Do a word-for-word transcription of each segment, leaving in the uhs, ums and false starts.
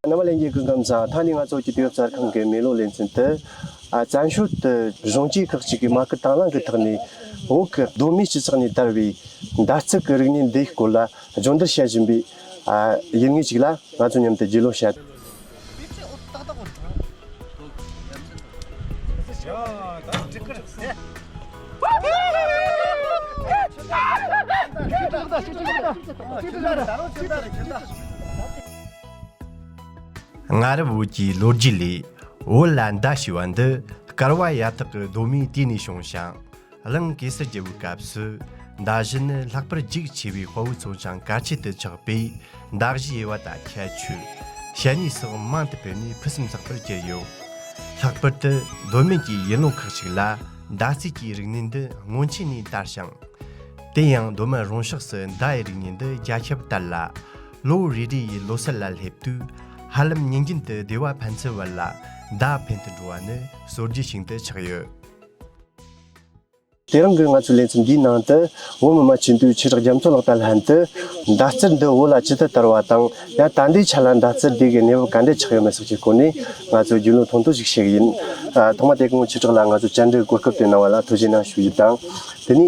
རྣམ་པ་ལྷན་རྒྱས་སྐུ་ཁམས་བཟང་། ད་ནི་ང་ཚོ་གི་དུས་རབས་གསར་ཁང་གི་མེ་ལོ་ལེ་ཚན་དུ། ཨ། བཙན་བྱོལ་དུ་གཞོན་སྐྱེས་ཁག་ཅིག་གིས་མ་སྐུལ་དང་བླངས་ཀྱི་ཐོག་ནས་བོད་ཀྱི་གདོད་མའི་སྤྱི་ཚོགས་ནས་དར་བའི་མདའ་རྩེད་ཀྱི་རིག་གནས་འདིའི་སྐོར་ལ་སྦྱོང་བརྡར་བྱེད་བཞིན་པའི། ཨ། ཡུལ་དངོས་ཅིག་ལ་ང་ཚོ་མཉམ་དུ་རྒྱུས་ལོན་བྱ། སྔ་རབས་བོད་ཀྱི་ལོ་རྒྱུས་ལས། བོད་ལ་མདའ་ཞེས་པ་འདི་བསྐལ་བ་ཡ་ཐོག་གི་གདོད་མའི་དུས་ནས་བྱུང་ཞིང་། གླིང་གེ་སར་རྒྱལ་པོའི་སྐབས་སུ་མདའ་གཞུ་ནི་ལྷག་པར་རྒྱུག་ཆེ་བའི་དཔའ་བོའི་ཚོ་ཆུང་གལ་ཆེན་དུ་ཆགས་པས། མདའ་གཞུ་དབྱེ་བ་དང་ཁྱད་ཆོས། བྱ་ནུས་སོགས་མང་དུ་སྤེལ་ནས་ཕུན་སུམ་ཚོགས་པར་གྱུར་ཡོད། ལྷག་པར་དུ་མདོ་སྨད་ཀྱི་ཡུལ་ལུང་ཁག་ཅིག་ལ་མདའ་རྩེད་ཀྱི་རིག་གནས་འདི་སྔོན་ཆད་ནས་དར་ཞིང་། དེ་ཡང་མདོ་སྨད་རོང་ཕྱོགས་སུ་མདའ་ཡི་རིག་གནས་འདི་རྒྱ་ཁྱབ་དར་ལ། ལོ་རེ་རེ་ཡི་ལོ་གསར་ལ་སླེབས་དུས། ཧ་ལམ་ཉིན་རྒྱུན་དུ་སྡེ་བ་ཕན་ཚུན་བར་ལ་མདའ་འཕེན་དུ་འགྲོ་བ་ནི་སྲོལ་རྒྱུན་ཞིག་ཏུ་ཆགས་ཡོད། དེ་རིང་གི་ང་ཚོའི་ལེ་ཚན་འདིའི་ནང་དུ། བོད་མི་མང་སྤྱི་འཐུས་ཆོས་གྲགས་རྒྱ་མཚོ་ལགས་དང་ལྷན་དུ། མདའ་རྩལ་འདི་བོད་ལ་ཇི་ལྟར་དར་བ་དང་། ཡང་ད་ལྟའི་ཆ་ལ་མདའ་རྩལ་འདི་གི་གནས་བབ་ག་འདྲ་ཆགས་ཡོད་མེད་སོགས་ཀྱི་སྐོར་ནས་ང་ཚོས་རྒྱུས་ལོན་ཐུང་ཐུང་ཞིག་བྱེད་ཀྱི་ཡིན། ཨ། ཐོག་མ་དེ་ཁོང་ཆོས་གྲགས་ལགས་ང་ཚོ་བཅར་འདྲིར་གོ་སྐབས་དེ་གནང་བ་ལ་ཐུགས་རྗེ་གནང་ཞུ་རྒྱུ་དང་། དེ་ནས།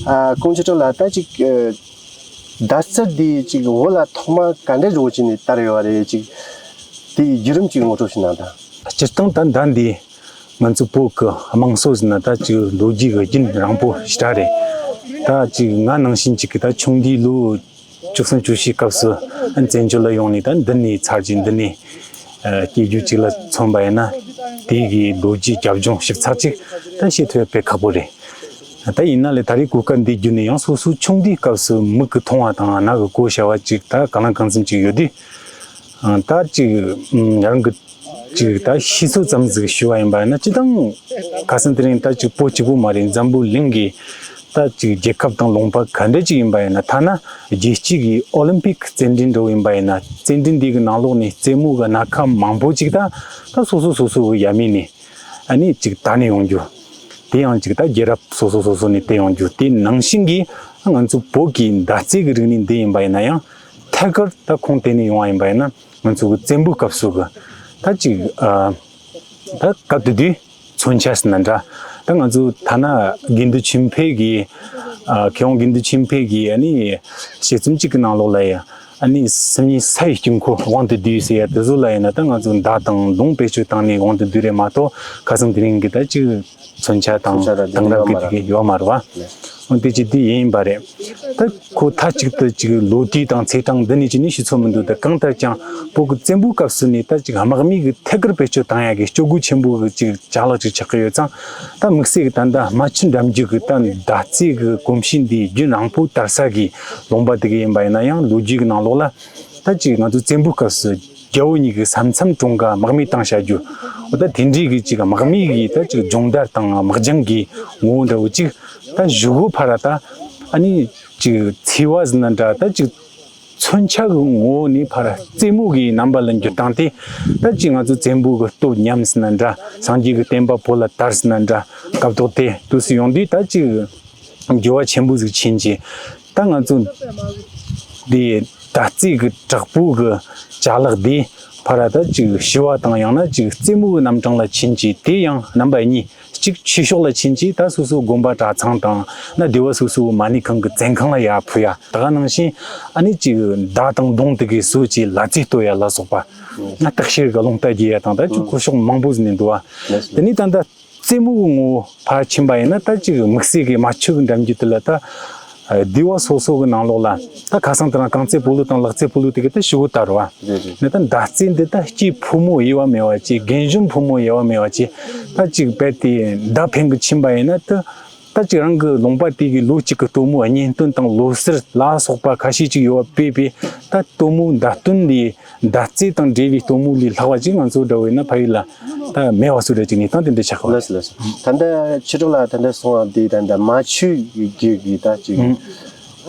ཨ། ཁོང་ཆོས་གྲགས་ལགས་ད་ཅིག་ཨ། མདའ་རྩལ་འདི་ཅིག་བོད་ལ་ཐོག་མ་ག་འདྲ་བྱུང་བྱས་ནས་དར་ཡོད་རེད། ཅིག་དེའི་བརྒྱུད་རིམ་ཅིག་ངོ་སྤྲོད་ཞུ་གནང་དང་། སྤྱིར་བཏང་ད་མདའ་འདི་ང་ཚོ་བོད་ཀྱི་དམངས་སྲོལ་ཟེར་ན་ད་ཅིག་ལོ་རྒྱུས་ཀྱི་རྒྱུན་རིང་པོ་ཞེ་དྲག་རེད། ད་ཅིག་ང་ནང་བཞིན་ཅིག་གིས་ད་ཆུང་དུས་ལོ་བཅུ་གསུམ་བཅུ་བཞིའི་སྐབས་སུ་བཙན་བྱོལ་ལ་ཡོང་ནས། ད་འདི་ནས་ཚར་གྱི་འདི་ནས་ཨ། སྐྱེས་རྒྱུད་ཅིག་ལ་མཚོན་པ་ཡིན་ན། དེ་གི་ལོ་རྒྱུས་རྒྱབ་ལྗོངས་ཞིབ་ཚགས་ཅིག་ད་བཤད་ཐུབ་ཡ་དཔེ་ཁག་པོ་རེད། ད་ཡིན་ན་ལས་ད་རེས་གོ་སྐབས་འདི་བརྒྱུད་ནས་ཡང་སོ་སོ་ཆུང་དུས་སྐབས་སུ་མིག་གིས་མཐོང་བ་དང་རྣ་གིས་གོ་བྱ་བ་ཅིག་ད་གང་ལ་གང་འཚམ་ཅིག་ཡོད་དུས། ཨ། ད་ཅིག་ཨ། རང་གི་ཅིག་ད་ཤེས་ཚོད་ཙམ་ཟིག་ཞུ་བ་ཡིན་པ་ཡིན་ན། སྤྱིར་བཏང་ཁ་སང་དེ་རིང་ད་ཅིག་བོད་གཅིག་པོ་མ་རེད། འཛམ་བུ་གླིང་གི་ད་ཅིག་རྒྱལ་ཁབ་དང་ལུང་པ་ག་འདྲ་ཅིག་ཡིན་པ་ཡིན་ན། ཐ་ན་རྒྱལ་སྤྱི་གི་ཨོ་ལིམ་པིག་རྩེད་འགྲན་འདྲ་བོ་ཡིན་པ་ཡིན་ན། རྩེད་འགྲན་དེ་གི་ནང་ལོགས་ནས་རྩེད་མོ་གི་སྣ་ཁ་མང་པོ་ཅིག་ད་ད་སོ་སོ་སོ་སོ་གི་ཡབ་མེས་ནས་ཨ་ནི་ཅིག་དར་ནས་ཡོང་རྒྱུ། དེ་ཡང་ཅིག་ད་རྒྱལ་རབས་སོ་སོ་སོ་སོ་ནས་དར་ཡོང་རྒྱུ། དེ་ནང་བཞིན་གྱི་ང་ཚོ་བོད་ཀྱི་མདའ་རྩེད་ཀྱི་རིག་གནས་འདི་ཡིན་པ་ཡིན་ན་ཡང་། ཐད་ཀར་ད་ཁུངས་དེད་ནས་ཡོང་བ་ཡིན་པ་ཡིན་ན། ང་ཚོ་གི་བཙན་པོའི་སྐབས་སུ་གི་ད་ཅིག་ཨ། ད་སྐབས་དེ་དུས་མཚོན་ཆ་ཟེར་ན་འདྲ། ད་ང་ཚོ་ཐ་ན་དགེ་འདུན་ཆོས་འཕེལ་གྱི། ཨ། མཁས་དབང་དགེ་འདུན་ཆོས་འཕེལ་གྱི་ཨ་ནི་དཔྱད་རྩོམ་གཅིག་གི་ནང་ལོགས་ལ་ཡང་། ཨ་ནི་སེམས་ཉིད་ས་ཡི་དཀྱིལ་འཁོར་དབང་དུ་བསྡུས་ཟེར་ཡ་དེ་ཚོ་ལ་ཡིན་ན། ད་ང་ཚོ་མདའ་དང་མདུང་བེད་སྤྱོད་བཏང་ནས་དབང་དུ་བསྡུས་རེད་མ་གཏོགས། ཁ་སང་དེ་རིང་གི་ད་ཅིག་མཚོན་ཆ་དང་མཚོན་ཆ་དང་དེང་རབས་ཀྱི་དེ་གའི་ཡོད་མ་རེད་བ། འོན་ཏེ་ཅིག་དེ་ཡིན་པ་རེད། ད་ཁོ་མཐའ་གཅིག་ཏུ་ཅིག་ལོ་དུས་དང་ཚེས་གྲངས་འདི་ནས་ཅིག་ནི་ཤེས་ཚོད་མི་འདུག་ད་གང་ལྟར་ཀྱང་བོད་ཀྱི་བཙན་པོའི་སྐབས་སུ་ནས་ད་ཅིག་དམག་མིའི་གི་ཐད་ཀར་བེད་སྤྱོད་བཏང་ཡ་གི་སྤྱོད་སྒོ་ཆེན་པོ་གི་ཅིག་ཅ་ལག་ཅིག་ཆགས་ཀྱི་ཡོད་ཙང་། ད་དམིགས་བསལ་གྱི་ད་ལྟ་རྨ་ཆུ་འགྲམ་རྒྱུད་ཀྱི་ད་མདའ་རྩེད་ཀྱི་གོམས་གཤིས་འདི་རྒྱུན་རིང་པོ་དར་ས་གི་ལུང་པ་དེ་ག་ཡིན་པ་ཡིན་ན་ཡང་། ལོ་རྒྱུས་ཀྱི་ནང་ལོགས་ལ་ད་ཅིག་ང་ཚོ་བཙན་པོའི་སྐབས་སུ་རྒྱལ་པོ་གཉིས་ཀྱི་ས་མཚམས་གྲོང་ཁ་དམག་མིས་བཏང་བཞག་རྒྱུ། འོ་ད་དེ་འདྲའི་གི་ཅིག་དམག་མིའི་གི་ད་ཅིག་སྦྱོང་བརྡར་དང་དམག་སྦྱང་གི་ངོ་བོ་འདྲ་བོ་ཅིག་ད་གཞུག་གུ་ཕར་ད་ཨ་ནི་ཅིག་འཚེ་བ་ཟེར་ན་འདྲ། ད་ཅིག་མཚོན་ཆ་གི་ངོ་བོ་ནས་ཕར་རྩེད་མོ་གི་རྣམ་པ་ལ་འགྱུར་སྟངས་དེ། ད་ཅིག་ང་ཚོ་བཙན་པོ་གི་སྟོབས་ཉམས་ཟེར་ན་འདྲ། སངས་རྒྱས་ཀྱི་བསྟན་པ་བོད་ལ་དར་ཟེར་ན་འདྲ། སྐབས་ཐོག་དེ་དུས་སུ་ཡོང་དུས་ད་ཅིག་འགྱུར་བ་ཆེན་པོ་ཟིག་ཕྱིན་གྱི། ད་ང་ཚོ་འདི་མདའ་རྩེད་ཀྱི་དྲག་པོ་གི་ཅ་ལག་འདི་ཕར་ད་ཅིག་ཞི་བ་དང་ཡང་ན་ཅིག་རྩེད་མོ་གི་རྣམ་གྲངས་ལ་ཕྱིན་གྱི། དེ་ཡང་རྣམ་པ་གཉིས། གཅིག་ཆོས་ཕྱོགས་ལ་ཕྱིན་གྱི། ད་སོ་སོ་དགོན་པ་གྲྭ་ཚང་དང་ན་སྡེ་བ་སོ་སོའི་མ་ཎི་ཁང་གི་བཙོན་ཁང་ལ་ཡར་ཕུད་ཡ། ད་ག་ནང་བཞིན་ཨ་ནི་ཅིག་མདའ་དང་མདུང་དེ་གའི་སོ་ཅིག་ལ་རྩེད་གཏོད་ཡ་ལ་སོགས་པ། ན་སྟག་ཤར་གི་རླུང་རྟ་རྒྱས་ཡ་དང་། ད་ཅིག་ཁོ་ཕྱོགས་མང་པོ་ཟིག་ནས་འདུག་བ། དེ་ནས་ད་ད་རྩེད་མོ་གི་ངོ་བོ་ཕར་ཕྱིན་པ་ཡིན་ན། ད་ཅིག་དམིགས་བསལ་གྱི་རྨ་ཆུ་གི་འགྲམ་རྒྱུད་དེ་ལ་ད་སྡེ་བ་སོ་སོ་གི་ནང་ལོགས་ལ་ད་ཁ་སང་དེ་རིང་རྐང་རྩེད་སྤོ་ལོ་དང་ལག་རྩེད་སྤོ་ལོ་དེ་ག་ད་ཞེ་པོ་དར་བ། ནས་ད་མདའ་རྩེད་འདི་ད་སྐྱེས་ཕོ་མོ་དབྱེ་བ་མེད་པ་བྱས། རྒན་གཞོན་ཕོ་མོ་དབྱེ་བ་མེད་པ་བྱས། ད་ཅིག་རྦད་དེ་མདའ་འཕེན་གི་ཕྱིན་པ་ཡིན་ན། ད་ད་ཅིག་རང་གི་ལུང་པ་དེ་གི་ལོ་གཅིག་གི་སྟོན་མོ་གཉེན་སྟོན་དང་ལོ་གསར་ལ་སོགས་པ་ཁ་ཤས་ཅིག་ཡོད་པ་དཔེ་བྱས། ད་སྟོན་མོ་མདའ་སྟོན་ལས་མདའ་རྩེད་དང་འབྲེལ་བའི་སྟོན་མོ་ལས་ལྷག་པ་ཅིག་ང་ཚོ་འདྲ་བོ་ཡིན་ན་ཕ་ཡུལ་ལ་ད་མེད་པ་བཟོ་འདྲ་ཅིག་གནས་སྟངས་དེ་འདྲ་ཆགས་པ། ལགས་སོ་ལགས་སོ། ད་ལྟ་ཆོས་གྲགས་ལགས་ད་ལྟ་གསུངས་པ་འདི་ད་ལྟ་རྨ་ཆུ་རྒྱུད་ཀྱི་ད་ཅིག་ཨུ།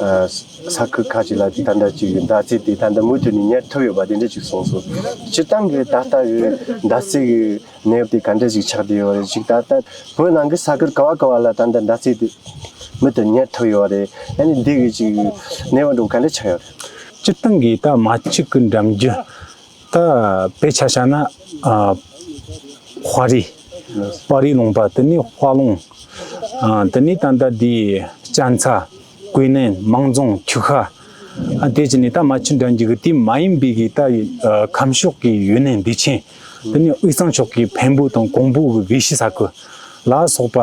ཨ། ས་ཁུལ་ཁག་ཅིག་ལ་ད་ལྟ་ཅིག་མདའ་རྩེད་དེ་ད་ལྟ་མུ་མཐུད་ནས་གཉེར་ཐུབ་ཡོད་པ་དེ་འདྲ་ཅིག་གསུངས་སོང་། སྤྱིར་བཏང་གི་ད་ལྟ་གི་མདའ་རྩེད་ཀྱི་གནས་བབ་དེ་ག་འདྲ་ཞིག་ཆགས་བསྡད་ཡོད་རེད། ཅིག་ད་ལྟ་བོད་ནང་གི་ས་ཁུལ་ག་བ་ག་བ་ལ་ད་ལྟ་མདའ་རྩེད་དེ་མུ་མཐུད་གཉེར་ཐུབ་ཡོད་རེད། ཨ་ནི་འདི་གི་ཅིག་གནས་བབ་འདྲ་བོ་ག་འདྲ་ཆགས་ཡོད་རེད། སྤྱིར་བཏང་གི་ད་རྨ་ཆུ་གི་འགྲམ་རྒྱུད་ ད་དཔེ་ཆ་བཞག་ན་ཨ་དཔའ་རིས། དཔའ་རིས་ལུང་པ། དེ་ནས་དཔའ་ལུང་། ཨ་དེ་ནས་ད་ལྟ་འདི་གཅན་ཚ། ཀུའེ་ནན། མང་རྫོང་། ཆུ་ཁ། ཨ་དེ་བྱས་ནས་ད་རྨ་ཆུ་འགྲམ་རྒྱུད་ཀྱི་དེ་མ་ཡིན་པའི་གི་ད་ཨ་ཁམས་ཕྱོགས་ཀྱི་ཡུན་ནན་བདེ་ཆེན། དེ་ནས་དབུས་གཙང་ཕྱོགས་ཀྱི་འཕན་པོ་དང་ཀོང་པོ་གི་བི་ཤི་ས་ཁུལ་ལ་སོགས་པ།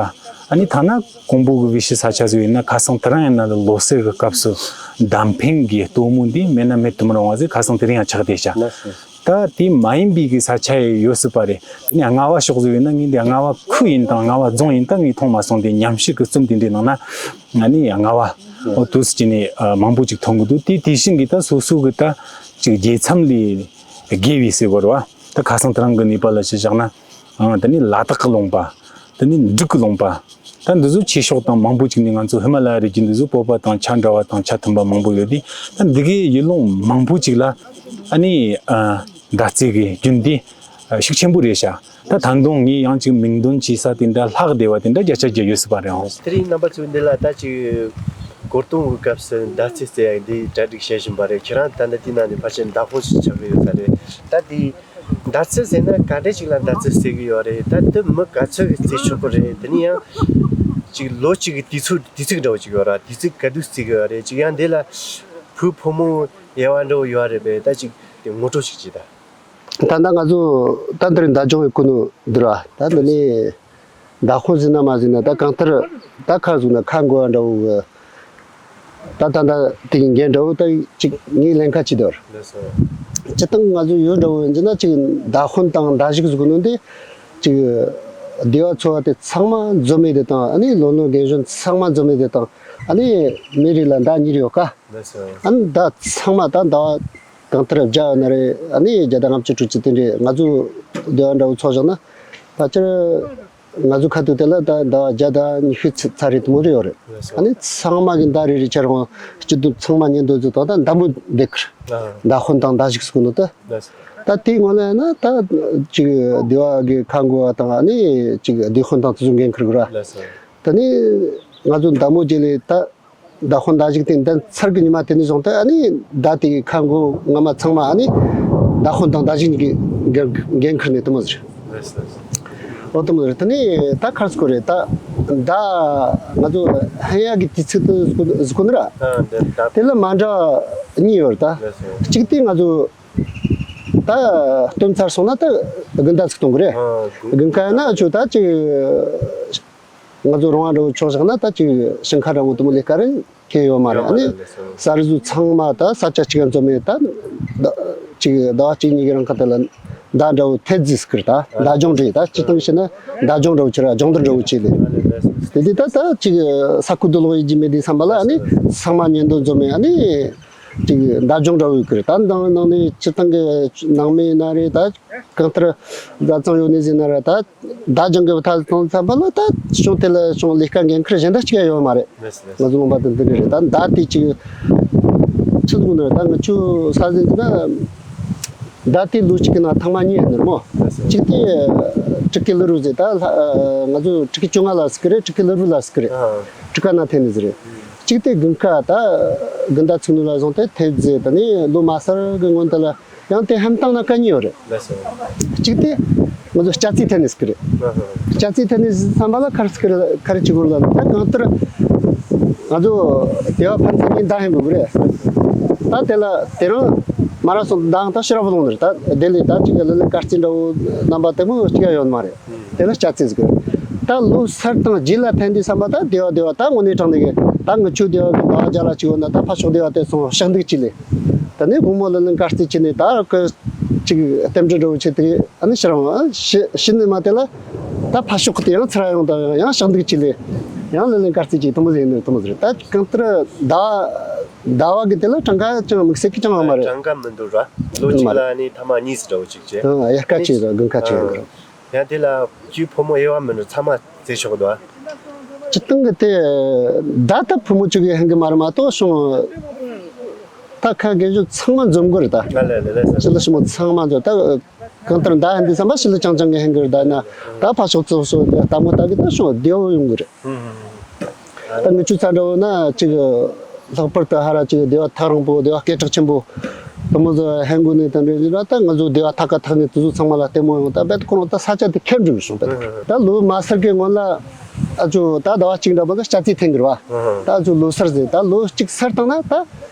ཨ་ནི་ཐ་ན་ཀོང་པོ་གི་བི་ཤི་ས་ཆ་ཟིག་ཡིན་ན་ཁ་སང་དེ་རིང་ཡིན་ན་ལོ་སར་གི་སྐབས་སུ་འདམ་འཕེན་གྱི་སྟོན་མོ་འདི་མེད་ན་མེད་དུ་མི་རུང་བ་ཟིག་ཁ་སང་དེ་རིང་ཡང་ཆགས་བསྡད་ཤག་ད་དེ་མ་ཡིན་པའི་གི་ས་ཆ་ཡི་ཡོད་སྲིད་པ་རེད། དེ་ནས་རྔ་བ་ཕྱོགས་སུ་ཡོད་ན་ངས་འདི་རྔ་བ་ཁུལ་ཡིན་དང་རྔ་བ་རྫོང་ཡིན་དང་ངས་མཐོང་མ་སོང་། དེ་ཉམས་ཞིབ་གི་རྩོམ་དེ་འདྲའི་ནང་ན་ང་ནི་རྔ་བ་འོ་དུས་སུ་ཅི་ནས་མང་པོ་ཅིག་མཐོང་གི་འདུག་དེ་དེ་བཞིན་གི་ད་སོ་སོ་གི་ད་ཅིག་རྒྱལ་མཚམས་ལས་བརྒལ་བའི་ཟེར་བ་རེད་བ། ད་ཁ་སང་དེ་རིང་གི་ནུས་པ་ལ་གཞི་བཞག་ན། ཨང་དེ་ནས་ལ་དྭགས་ཀྱི་ལུང་པ། དེ་ནས་འབྲུག་གི་ལུང་པ། ད་འདི་ཚོ་ཆོས་ཕྱོགས་དང་མང་པོ་ཅིག་ནས་ང་ཚོ་ཧི་མ་ལ་ཡ་རི་རྒྱུད་འདི་ཚོ་བོད་པ་དང་ཆ་འདྲ་བ་དང་ཆ་མཐུན་པ་མང་པོ་ཡོད་དེ། ད་འདི་གའི་ཡུལ་ལུང་མང་པོ་ཅིག་ལ་ཨ་ནི་ཨ་མདའ་རྩེད་ཀྱི་རྒྱུན་འདི་ཨ་ཤུགས་ཆེན་པོ་རེད་ཤག་ད་ད་དུང་ངས་ཡང་ཅིག་མིང་འདོན་བྱེད་ས་དེ་འདྲ་ལྷག་བསྡད་པ་དེ་འདྲ་བརྒྱ་ཆ་བརྒྱ་ཡོད་སྲིད་པ་རེད་ཨང་། དེ་རིང་རྣམ་པ་ཚོས་འདི་ལ་ད་ཅིག་གོ་སྟོན་གྱི་སྐབས་སུ་མདའ་རྩེད་རྩེ་ཡག་འདི་གྲ་སྒྲིག་བྱེད་བཞིན་པ་རེད། ཁྱེད་རང་ད་ལྟ་དེའི་ནང་ནས་ཕལ་ཆེར་མདའ་དཔོན་ཞིག་ཆགས་ཀྱི་ཡོད་ས་རེད། ད་དེ། མདའ་རྩེད་ཟེར་ན་ག་འདྲ་ཞིག་ལ་མདའ་རྩེད་ཟེར་གྱི་ཡོད་རེད། ད་དེ་མི་ག་ཚོད་ཀྱིས་རྩེད་ཆོག་གི་རེད། དེ་ནས་ཡང་ཅིག་ལོ་གཅིག་གི་དུས་ཚོད་དུས་ཚིགས་འདྲ་བོ་ཅིག་ཡོད་ར། དུས་ཚིགས་ག་དུས་རྩེད་གི་ཡོད་རེད། ཅིག་ཡང་འདི་ལ་བུ་ཕོ་མོ་དབྱེ་བ་འདྲ་བོ་ཡོད་རེད་པས། ད་ཅིག་དེ་ངོ་སྤྲོད་ཅིག་བྱེད་ད། ད་ལྟ་ང་ཚོ་ད་འདིར་མདའ་སྦྱོང་གི་གོ་ནོ་འདིར་བ། ད་འདི་ནས་མདའ་དཔོན་ཟིན་ན་མ་ཟིན་ན་ད་གང་ལྟར་ད་ཁ་ཟུག་ན་ཁ་འགོ་བ་འདྲ་བོ་གི། ད་ད་ད་དེ་གི་འགན་འདྲ་བོ་ད་ཅིག་ངས་ལེན་ཁ་ཅིག་དོར། ལགས་སོ། སྤྱིར་བཏང་ང་ཚོ་ཡོད་འདྲ་བོ་ཡིན་ན་ཅིག་མདའ་དཔོན་དང་མདའ་གཞུག་ཟུག་ནོ་འདི་ཅིག་སྡེ་བ་ཚོ་བ་དེ་ཚང་མ་འཛོམས་མེད་དེ་དང་ཨ་ནི་ལོ་ལོན་རྒན་གཞོན་ཚང་མ་འཛོམས་མེད་དེ་དང་ཨ་ནི་མི་རེ་ལ་མདའ་གཉིས་རེ་ཡོད་ཀ། ལགས་སོ། ཨ་ནི་མདའ་ཚང་མ་ད་མདའ་བ་གང་ལྟར་བརྒྱ་ཡོད་ན་རེ་ཨ་ནི་བརྒྱ་དང་ལྔ་བཅུ་དྲུག་ཅུ་དེ་འདྲས་ང་ཚོ་སྡེ་བ་འདྲ་བོ་ཚོ་བཞག་ན་ཕལ་ཆེར། ང་ཚོ་ཁ་ཐུག་དེ་ལ་ད་ཟླ་བ་བརྒྱ་དང་ཉི་ཤུ་ཚ་ཚ་རེ་དུ་མོ་རེ་ཡོད་རེད། ཨ་ནི་ཚང་མ་གི་མདའ་རེ་རེ་ཁྱེར་འོང་སྤྱི་འདུམ་ཚང་མ་ཉེན་རྡོ་ཚོ་དང་ད་མདའ་མོ་འདེགས་ཁར་མདའ་དཔོན་དང་མདའ་གཞུག་སྐུ་ནོ་ད། ད་དེའི་ངོ་ལ་ཡིན་ན་ད་ཅིག་སྡེ་བ་གི་ཁ་འགོ་བ་དང་ཨ་ནི་ཅིག་སྡེ་དཔོན་དང་དེ་ཚོ་འགན་ཁུར་དགོས་ར། ད་ནི་ང་ཚོ་མདའ་མོ་རྗེས་ལས་ད། མདའ་དཔོན་མདའ་གཞུག་དེ་འདི་ཚར་གི་ཉི་མ་དེ་ནས་བཟུང་སྟེ་ཨ་ནི་མདའ་དེ་གི་ཁ་འགོ་ངོ་མ་ཚང་མ་ཨ་ནི་མདའ་དཔོན་དང་མདའ་གཞུག་གཉིས་ཀྱི་འགན་འགན་ཁུར་ནས་དུ་མོ་ཟེར། ལགས་སོ། ཨོ་དུ་མོ་ཟེར་དེ་ནས་ད་ཁར་སྐོར་རེད་ད། མདའ་ང་ཚོ་ཧན་ཡ་གི་དུས་ཚིགས་དུ་གཟིགས་གོ་ནི་ར། ཨ་འདི་ད། དེ་ལ་མ་འདྲ་གཉིས་ཡོད་རེད་ད། ལགས་སོ། གཅིག་དེ་ང་ཚོ་ད་སྟོན་ཚར་སོང་ན་ད་དགུན་ཟླ་ཚིགས་གཏོང་གི་རེད། ཨ་དགུན་དགུན་ཁ་ཡིན་ན་ཆུ་ད་ཅིག་ང་ཚོ་རོང་བ་འདྲ་བོ་ཕྱོགས་བཞག་ན་ད་ཅིག་ཞིང་ཁ་འདྲ་བོ་དུ་མོ་ལས་ཀ་རེ་ཁེལ་ཡོད་མ་རེད། ཡོད་མ་ཨ་ནི་རེད་ལགས་སོ། ས་རི་ཟུ་ཚང་མ་ད་ས་ཆ་གཅིག་འཛོམས་མེད་ད་ད་ཅིག་ཟླ་བ་གཅིག་གཉིས་ཀྱི་རིང་ཁ་དེ་ལ་མདའ་འདྲ་བོ་ཐེལ་ཙེ་ཟེར་གི་རེད་ད། མདའ་སྦྱོང་འདྲ་ཡིན་ད་སྤྱིར་བཏང་བཤད་ན་མདའ་སྦྱོང་འདྲ་བོ་བྱེད་ར་སྦྱོང་བརྡར་འདྲ་བོ་བྱེད་ལེ། དེ་དུས་ད་ད་ཅིག་ས་ཁུག་ཏུ་ལོག་ཡིན་གྱི་མེད་དུས་བསམ་པ་ལ་ཨ་ནི་ཚང་མ་ཉེན་རྡོ་འཛོམས་མེད་ཨ་ནི། ཅིག་མདའ་སྦྱོང་འདྲ་བོ་ཡོད་ཀི་རེད། ད་འདང་ནང་ནས་སྤྱིར་བཏང་གི་ནང་མི་ན་རེ་ད་གང་ལྟར་བཟའ་ཚང་ཡོད་ནི་ཟིན་ན་རེ་ད་མདའ་སྦྱོང་གི་ཐ་ཚང་ཚང་པ་ལ་ད་ཅུང་དེ་ལ་ཅུང་ལས་ཀ་འགན་ཁུར་གཞན་དག་ཅིག་ཡང་ཡོད་མ་རེད། ལགས་སོ། ལགས་སོ། ང་ཚོ་ངོ་མ་དེ་འདི་འདྲ་རེད། ད་མདའ་དེ་ཅིག་ཆི་ཟིག་ནི་རེད། ད་ང་ཆུ་ས་ཟིན་ཟིན་ན་མདའ་དེ་ལོ་གཅིག་གི་ནང་ཐེངས་མ་གཉིས་ཡིན་ནི་རེད་མོ། ལགས་སོ། གཅིག་དེ་ཊི་ཀེ་ལི་རུ་ཟེར་ད་ལྷ་ང་ཚོ་ཊི་ཀེ་བཅོ་ལྔ་ལ་ཟེར་གི་རེད། ཊི་ཀེ་ལི་རུ་ལ་ཟེར་གི་རེད། ཨ། ཊི་ཀ་ན་ཐེན་ནི་ཟེར་རེད། གཅིག་དེ་དགུན་ཁ་ད་དགུན་ཟླ་ཚིགས་ནུབ་ལ་བཟུང་སྟེ་ཐེབས་རྫས་དེ་ནས་ལོ་མ་གསར་གི་སྔོན་དེ་ལ་ཡང་དེ་ཧམ་བཏང་ན་དཀའ་ཉེ་ཡོད་རེད། ལགས་སོ། གཅིག་དེ་ང་ཚོ་སྐྱ་རྩིས་ཐེན་ནི་ཟེར་གི་རེད། ཨ་ཧ། སྐྱ་རྩིས་ཐེན་ནི་ཟེར་བསམ་པ་ལ་ཁར་ཟེར་གི་རེད། ཁར་ཅི་གོ་ལ་ད་གང་ལྟར་ང་ཚོ་དེ་བ་ཕན་ཚུན་གཉིས་མདའ་ཧན་དགོས་གི་རེད། ད་དེ་ལ་དེ་རང་མ་ར་སོང་མདའ་ད་ཤི་ར་བུ་ལོང་ནི་རེད། ད་དེ་ལས་ད་ཅིག་གི་ལི་ལི་དཀར་རྩིས་འདྲ་བོ་རྣམ་པ་དེ་མོ་གཅིག་ཡང་ཡོད་མ་རེད། དེ་ལ་སྐྱ་རྩིས་ཟེར་གི་རེད། ད་ལོ་སར་དང་རྗེས་ལ་ཐན་དུས་བསམ་པ་ད་སྡེ་བ་སྡེ་བ་ད་དངོས་གནས་དྲང་གནས་གི་ད་ངི་ཆོ་སྡེ་བ་གི་ཟླ་བ་བརྒྱ་ལ་གཅིག་ཡོད་ན་ད་ཕ་ཤོག་སྡེ་བ་དེ་སོང་ཕྱག་འདུག་ཅིག་ལས། ད་ནི་དགོང་མོ་ལ་ལན་དཀར་རྩིས་ཅི་ནས་ད་གི་ཅིག་རྟེན་འབྲེལ་འདྲ་བོ་བྱེད་དེ་ཨ་ནི་ཕྱིར་འོང་ཨ་ཤི་ཤི་ནི་མ་དེ་ལ་ད་ཕ་ཤོག་གི་དེ་ཡང་ཚུར་ཡོང་ད་ཡང་ཕྱག་འདུག་ཅིག་ལས། ཡང་ལ་ལན་དཀར་རྩིས་ཅིག་དུ་མོ་ཟེར་ནི་དུ་མོ་ཟེར་ད་གང་ལྟར་ཟླ་ཟླ་བ་གི་དེ་ལ་གྲངས་ཀ་ཅང་དམིགས་བསལ་གི་ཅང་ཡོད་མ་རེད། གྲངས་ཀ་མི་འདུག་ར། ལོ་གཅིག་ལ་ཨ་ནི་ཐ་མ་གཉིས་སུ་འདྲ་བོ་ཅིག་བྱས། ཨ་དབྱར་ཁ་ཅིག་ར་དགུན་ཁ་ཅིག་ར། ཡང་དེ་ལ་ཁྱོའི་ཕོ་མོ་དབྱེ་བ་མི་འདུག་ཚང་མ་རྩེ་ཆོག་འདུག་ཨ། སྤྱིར་བཏང་གི་དེ་ད་ལྟ་ཕོ་མོ་གཅིག་གིས་ཧན་གི་མ་རེད་མ་གཏོགས་བྱུང་། ད་ཁ་རྒན་གཞོན་ཚང་མ་འཛོམས་གི་རེད་ད། ཨ་ལེ་ལེ་ལེ་ཟེར། ཞི་ལི་ཞི་མོ་ཚང་མ་འཛོམས་ད། གང་ལྟར་མདའ་ཧན་དུས་བསམ་པ་ཞི་ལི་ཅང་ཅང་གི་ཧན་གི་རེད་ད་ན། ད་ཕ་ཤོག་ཚོ་སོ་ལྟ་མོ་ལྟ་གི་ད་བྱུང་བདེ་བོ་ཡོང་གི་རེད། ད་ངི་ཆུ་ཚ་འདྲ་བོ་ན་གཅིག་ལྷག་པར་དུ་ཧ་ར་གཅིག་སྡེ་བ་ཐག་རིང་པོ་སྡེ་བ་སྐད་གྲགས་ཆེན་པོ་ དེ་མོ་ཟིག་ཧན་གོ་ནས་དེ་འདྲ་ཡིན་ན་ད་ང་ཚོ་སྡེ་བ་ཐ་ཀ་ཐག་ནས་དེ་ཚོ་ཚང་མ་ལ་ལྟད་མོ་ཡོང་ད་རྦད་ཁོ་རང་ད་ས་ཆ་དེ་ཁེར་འགྲོ་གི་སོང་རྦད། ད་ལོ་མ་སར་གི་སྔོན་ལ་ཨ་ཅོ་ད་ཟླ་བ་གཅིག་འདྲ་མ་ཟིག་སྐྱ་རྩི་འཐེན་གི་རེད་བ། ད་ཨ་ཅོ་ལོ་སར་ཟེར་ད་ལོ་གཅིག་སར་བཏང་ན་ད།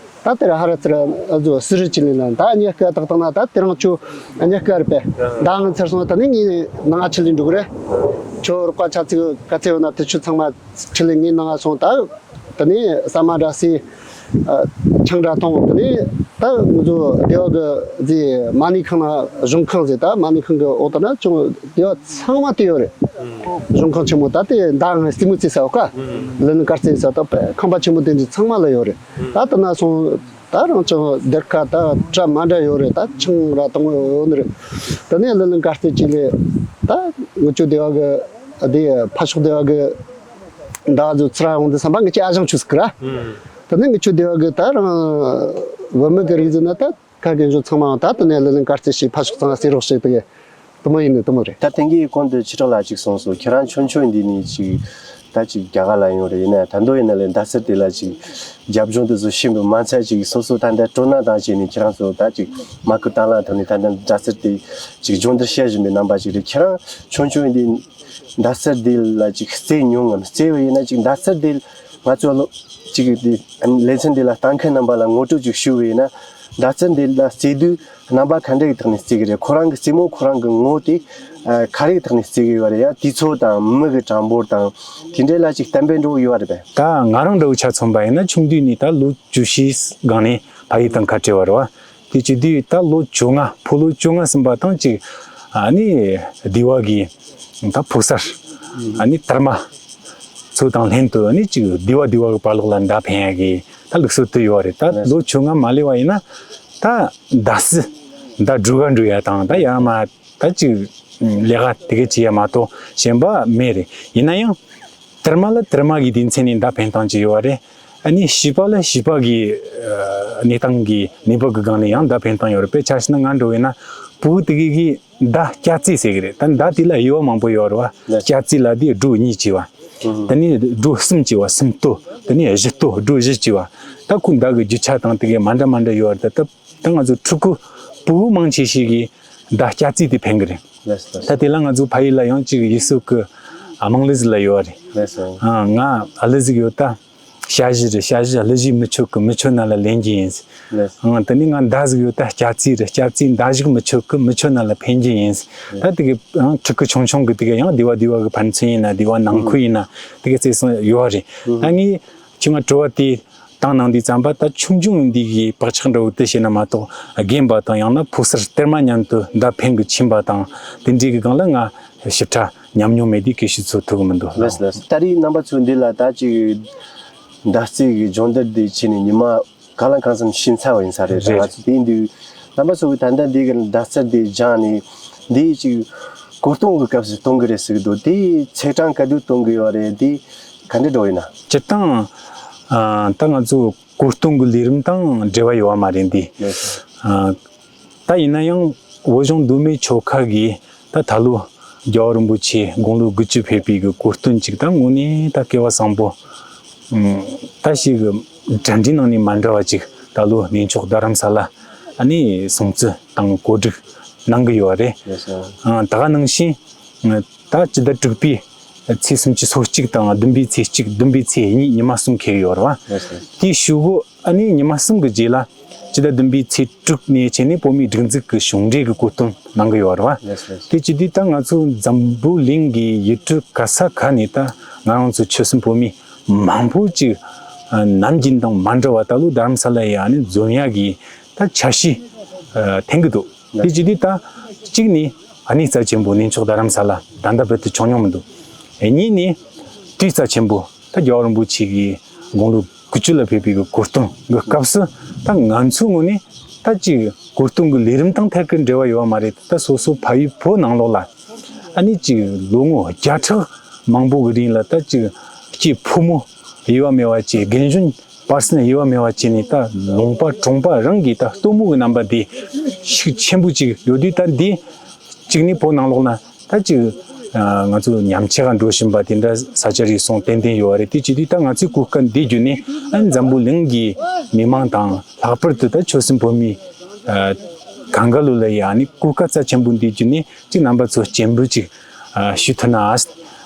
ད་དེར་ཧ་ར་ཚུར་ཨ་ཟོ་སི་རི་ཅི་ལིན་ལ་ད་ཉག་སྐད་བཏགས་བཏང་ན་ད་དེ་རང་ཆུ་ཉག་སྐད་རེད་པས། ད་ང་ཚར་སོང་ད་ནི་ངའི་ནང་ང་ཆི་ལིན་འགྲོ་གི་རེད། ཆུ་རོགས་པ་ཆ་ཚིག་ག་ཚད་ཡོད་ན་དེ་ཆུ་ཚང་མ་ཆི་ལིན་ངའི་ནང་ང་སོང་ད། ད་ནི་ཟ་མ་འདྲ་སི་ཆང་འདྲ་འཐུང་ད་ནི་ད་ང་ཚོ་སྡེ་བ་གི་ཟི་མ་ཎི་ཁང་ན་གཞུང་ཁང་ཟི་ད་མ་ཎི་ཁང་གི་འོག་ད་ན་ཅུང་སྡེ་བ་ཚང་མ་དེ་ཡོད་རེད། གཞུང་ཁང་ཆེན་མོ་ད་དེ་ད་ང་རྩེད་མོ་རྩེ་ས་འོ་ཀ་ལི་ནི་དཀར་རྩེ་ས་ད་ཁང་པ་ཆེན་མོ་དེ་འདི་ཚང་མ་ལ་ཡོད་རེད། ད་ད་ན་སོང་། ད་རང་ཅག་སྡེར་ཁ་ད་གྲ་མ་འདྲ་ཡོད་རེད། ད་ཆང་ར་དང་ཡོད་ནི་རེད། ད་ནས་ལི་ལི་འགའ་རྩེ་ཅིག་ལས་ད་ངུ་ཆུ་སྡེ་བ་གི་དེ་ཕ་ཤོག་སྡེ་བ་གི་ད་ཚོ་ཚུར་ཡོང་དུས་བསམ་པ་ངི་ཅི་ཨ་ཞང་ཆུ་སྐུ་ར། ད་ནས་ངུ་ཆུ་སྡེ་བ་གི་ད་རང་བུད་མེད་གི་རིགས་ཟིན་ན་ད་ཁ་གི་འཇོ་ཚང་མ་ད་ད་ནས་ལི་ལི་འགའ་རྩེ་ཞིག་ཕ་ཤོག་ཚང་སེ་རོགས་ཞིག་དེ་གི་དུ་མ་ཡིན་ནི་དུ་མ་རེད། ད་དེང་གི་གོང་དུ་ཕྱི་དྲག་ལ་ཅིག་གསུངས་སོ་ཁྱེད་རང་ཆུང་ཆུང་འདི་ནས་ཅིག་ད་ཅིག་རྒྱ་གར་ལ་ཡོང་རེད་ཡིན་ན་ད་མདོ་ཡིན་ན་ལས་མདའ་རྩེད་དེ་ལ་ཅིག་རྒྱབ་ལྗོངས་དེ་ཚོ་ཤེས་པ་མ་ཚད་ཅིག་སོ་སོ་ད་ལྟ་སྤྲོ་སྣང་དང་བཅས་ནས་ཁྱེད་རང་ཚོ་ད་ཅིག་མ་སྐུལ་བཏང་ལ་ཐོག་ནས་ད་ལྟ་མདའ་རྩེད་དེ་ཅིག་སྦྱོང་བརྡར་བྱེད་བཞིན་པའི་རྣམ་པ་ཅིག་རེད། ཁྱེད་རང་ཆུང་ཆུང་འདི་མདའ་རྩེད་དེ་ལ་ཅིག་རྩེད་མྱོང་ངམ་རྩེ་བ་ཡིན་ན་ཅིག་མདའ་རྩེད་དེ་ང་ཚོ་ལོ་ཅིག་དེ་ལེ་ཚན་དེ་ལ་ལྟ་མཁན་རྣམ་པ་ལ་ངོ་སྤྲོད་ཅིག་ཞུ་བ་ཡིན་ན་མདའ་རྩེད་དེ་ལ་རྩེ་དུས། རྣམ་པ་ག་འདྲ་གི་ཐོག་ནས་རྩེ་གི་རེད། ཁོ་རང་གི་རྩེད་མོ་ཁོ་རང་གི་ངོ་དེ་ཨ་ག་རེ་གི་ཐོག་ནས་རྩེ་གི་ཡོད་རེད། ཡང་དུས་ཚོད་དང་མི་གི་གྲངས་འབོར་དང་དེ་འདྲའི་ལ་ཅིག་གཏན་འབེབས་འགྲོ་གི་ཡོད་རེད་པས། ད་ང་རང་འདྲ་བོ་ཆ་མཚོན་པ་ཡིན་ན་ཆུང་དུས་ནས་ད་ལོ་བཅུ་བཞིའི་སྒང་ནས་ཕ་ཡུལ་དང་ཁ་བྲལ་བ་རེད་བ། དེ་བྱེད་དུས་ད་ལོ་བཅོ་ལྔ་ཕོ་ལོ་བཅོ་ལྔ་ཟིན་པ་དང་ཅིག་ཨ་ནི་སྡེ་བ་གི་ད་ཕོ་གསར་ཨ་ནི་དར་མ་ཚོ་དང་ལྷན་དུ་ཨ་ནི་ཅིག་སྡེ་བ་སྡེ་བ་གི་བར་ལོགས་ལ་མདའ་འཕེན་ཡ་གི་ད་ལུགས་སྲོལ་དུ་ཡོད་རེད། ད་ལོ་བཅོ་ལྔ་མ་སླེབས་པ་ཡིན་ན་ད་མདའ་སྲིད་མདའ་སྒྲུག་ག་འགྲོ་ཡ་དང་ད་ཡར་མར་ད་ཅིག་ལས་ཀ་དེ་ག་བྱེད་ཡ་མ་གཏོགས་གཞན་པ་མེད་རེད། ཡིན་ན་ཡང་དར་མ་ལ་དར་མ་གི་སྡེ་ཚན་ནས་མདའ་འཕེན་སྟངས་ཅིག་ཡོད་རེད། ཨ་ནི་བྱིས་པ་ལ་བྱིས་པ་གི་ཨ་གནས་སྟངས་ཀྱི་གནས་བབ་ཀྱི་སྒང་ནས་ཡང་མདའ་འཕེན་སྟངས་ཡོད་རེད། དཔེ་ཆ་བཞག་ན་ང་འདྲ་བོ་ཡིན་ན་ཕྲུ་གུ་དེ་ག་གི་མདའ་སྐྱ་རྩིས་ཟེར་གི་རེད། ད་མདའ་དེ་ལ་དབྱེ་བ་མང་པོ་ཡོད་རེད་བ། ལགས། སྐྱ་རྩིས་ལ་དེ་སྒྲོ་གཉིས་བྱས་པ། ཨུ་ཧུ། དེ་ནས་སྒྲོ་གསུམ་བྱས་པ། གསུམ་སྟོད། དེ་ནས་བཞི་སྟོད། སྒྲོ་བཞི་བྱས་པ། ད་ཁོ་མདའ་གི་རྒྱུ་ཆ་དང་དེ་གའི་མ་འདྲ་མ་འདྲ་ཡོད་རེད། ད་ད་ང་ཚོ་ཕྲུ་གུ་ཕྲུ་གུ་མང་ཆེ་ཤོས་ཀྱིས་མདའ་སྐྱ་རྩིས་དེ་འཕེན་གི་རེད། ལགས་ལགས། ད་དེ་ལ་ང་ཚོ་ཕ་ཡུལ་ལ་ཡང་ཅིག་ཡུལ་སྲོལ་གི་དམངས་གླུ་ཟིག་ལ་ཡོད་རེད། ལགས་སོ། ཨ་ང་ཨ་གླུ་ཟིག་ཡོད་ད། ཞ་ཞི་རེད། ཞ་ཞི་གླུ་གཞས་མི་ཆོད་གི། མི་ཆོད་ན་ལ་ལེན་རྒྱུ་ཡིན། ལགས། ཨང་དེ་ནས་ང་མདའ་ཟིག་ཡོད་ད། སྐྱ་རྩིས་རེད། སྐྱ་རྩིས་མདའ་གཞུག་མི་ཆོད་གི། མི་ཆོད་ན་ལ་འཕེན་རྒྱུ་ཡིན། ད་དེ་གི་ཨང་ཕྲུ་གུ་ཆུང་ཆུང་གི་དེ་གི་ཡང་སྡེ་བ་སྡེ་བ་གི་ཕན་ཚུན་ཡིན་ན་སྡེ་བ་ནང་ཁུལ་ཡིན་ན་དེ་གི་རྩེད་སོང་ཡོད་རེད། ད་ངས་ཁྱོད་ང་དྲི་བ་དེ་བཏང་གནང་དུས་ཙམ་པ་ད་ཆུང་ཆུང་འདི་གི་བག་ཆགས་འདྲ་བོ་དེ་བྱས་ན་མ་གཏོགས་རྒན་པ་དང་ཡང་ན་ཕོ་གསར་གཏེར་མ་མཉམ་དུ་མདའ་འཕེན་གི་ཕྱིན་པ་དང་དེ་འདྲའི་གི་སྒང་ལ་ང་ཞིབ་ཕྲ་ཉམས་མྱོང་མེད་དུས་སྐད་ཆ་ཚོད་ཐུབ་གི་མི་འདུག་ལགས་ལགས། ད་རེས་རྣམ་པ་ཚོ་འདི་ལ་ད་ཅིག་མདའ་རྩེད་ཀྱི་སྦྱོང་བརྡར་འདི་བྱས་ནས་ཉི་མ་གང་ལ་གང་འཚམ་ཕྱིན་ཚར་བ་ཡིན་ས་རེད། རེད། ང་ཚོ་དེ་ཡིན་དུས་རྣམ་པ་ཚོ་གི་ད་ལྟ་འདི་གི་མདའ་རྩེད་འདི་སྦྱངས་ནས་འདི་ཅིག་གོ་སྟོན་གྱི་སྐབས་སུ་གཏོང་གི་རེད་ཟེར་གི་འདུག་དེ་ཚེས་གྲངས་ག་དུས་གཏོང་གི་ཡོད་རེད། འདི་ག་འདྲ་འགྲོ་ཡིན་ན། སྤྱིར་བཏང་ཨ་ད་ང་ཚོ་གོ་སྟོན་གྱི་ལས་རིམ་དང་འབྲེལ་བ་ཡོད་པ་མ་རེད་འདི། རེད། ཨ། ད་ཡིན་ན་ཡང་བོད་གཞུང་མདོ་སྨད་ཆོལ་ཁ་གིས་ད་ད་ལོ་རྒྱལ་བ་རིན་པོ་ཆེ་དགུང་ལོ་དགུ་བཅུ་ཕེབས་པའི་གི་གོ་སྟོན་ཅིག་ད་དངོས་གནས་ད་སྐལ་བ་བཟང་པོ། ཨུམ། ད་ཞིག་གི་གྲ་སྒྲིག་ནང་ནས་མ་འདྲ་བ་ཅིག་ད་ལོ་གནས་མཆོག་རྡ་རམ་ས་ལ་ཨ་ནི་སྲུང་བརྩི་དང་གོ་སྒྲིག་གནང་གི་ཡོད་རེད། ལགས་སོ། ཨ་ད་ག་ནང་བཞིན། ད་སྤྱི་ཟླ་དྲུག་པའི་ཚེས་སུམ་ཅུ་སོ་གཅིག་དང་བདུན་པའི་ཚེས་གཅིག་བདུན་པའི་ཚེས་གཉིས་ཉི་མ་གསུམ་འཁེལ་གི་ཡོད་རེད་བ། ལགས་སོ། དེའི་གཞུག་གུ་ཨ་ནི་ཉི་མ་གསུམ་གི་རྗེས་ལ་སྤྱི་ཟླ་བདུན་པའི་ཚེས་དྲུག་ནས་བྱས་ནས་བོད་མིའི་སྒྲིག་འཛུགས་ཀྱི་གཞུང་འབྲེལ་གྱི་གོ་སྟོན་གནང་གི་ཡོད་རེད་བ། ལགས་སོ། དེ་བྱེད་དུས་ད་ང་ཚོ་འཛམ་བུ་གླིང་གི་ཡུལ་གྲུ་ག་ས་ག་ནས་ད་ང་རང་ཚོ་ཆོལ་གསུམ་བོད་མི་མང་པོ་ཅིག་ནམ་རྒྱུན་དང་མ་འདྲ་བ་ད་ལོ་རྡ་རམ་ས་ལ་ཡ་ཨ་ནི་འཛོམས་ཡ་གི་ད་འཆར་གཞི་འཐེན་གི་འདུག་དེ་བྱེད་དུས་ད་གཅིག་ནི་ཨ་ནི་རྩ་ཆེན་པོ་གནས་མཆོག་རྡ་རམ་ས་ལ་ད་ལྟ་བར་དུ་བྱུང་མྱོང་མི་འདུག་གཉིས་ནི་དུས་རྩ་ཆེན་པོ་ད་རྒྱལ་བ་རིན་པོ་ཆེ་གི་དགུང་ལོ་དགུ་བཅུ་ལ་ཕེབས་པའི་གི་གོ་སྟོན་གི་སྐབས་སུ་ད་ང་ཚོའི་ངོས་ནས་ད་ཅིག་གོ་སྟོན་གི་ལས་རིམ་དང་ཐད་ཀར་འབྲེལ་བ་ཡོད་པ་མ་རེད། ད་སོ་སོ་ཕ་ཡུལ་བོད་ནང་ལོགས་ལ་ཨ་ནི་ཅིག་ལོ་ངོ་བརྒྱ་ཕྲག་མང་པོ་གི་རིང་ལ་ད་ཅིག་སྐྱེས་ཕོ་མོ་དབྱེ་བ་མེད་པ་བཅས་རྒན་གཞོན་པར་སེང་དབྱེ་བ་མེད་པ་བྱས་ནས་ད་ལུང་པ་གྲོང་པ་རང་གི་ད་སྟོན་མོ་གི་རྣམ་པ་འདི་ཤུགས་ཆེན་པོ་ཅིག་ཡོད་དུས་ད་འདི་གཅིག་ནི་བོད་ནང་ལོགས་ན་ད་ཅིག་ང་ཚོ་ཉམས་ཆག་འགྲོ་བཞིན་པ་དེ་འདྲ་ས་ཆ་རེ་ཟུང་ཏན་ཏན་ཡོད་རེད། དེ་བྱེད་དུས་ད་ང་ཚོའི་གོ་སྐབས་འདི་བརྒྱུད་ནས་ཨ་འཛམ་བུ་གླིང་གི་མི་མང་དང་ལྷག་པར་དུ་ད་ཆོལ་གསུམ་བོད་མི་ ད་གང་ག་ལོ་ལ་ཡ་ཨ་ནི་གོ་སྐབས་རྩ་ཆེན་པོ་འདི་བརྒྱུད་ནས་ཅིག་རྣམ་པ་ཚོ་སྤྱན་འབུལ་ཅིག་ཨ་ཞུ་ཐུབ་ན་ཨ།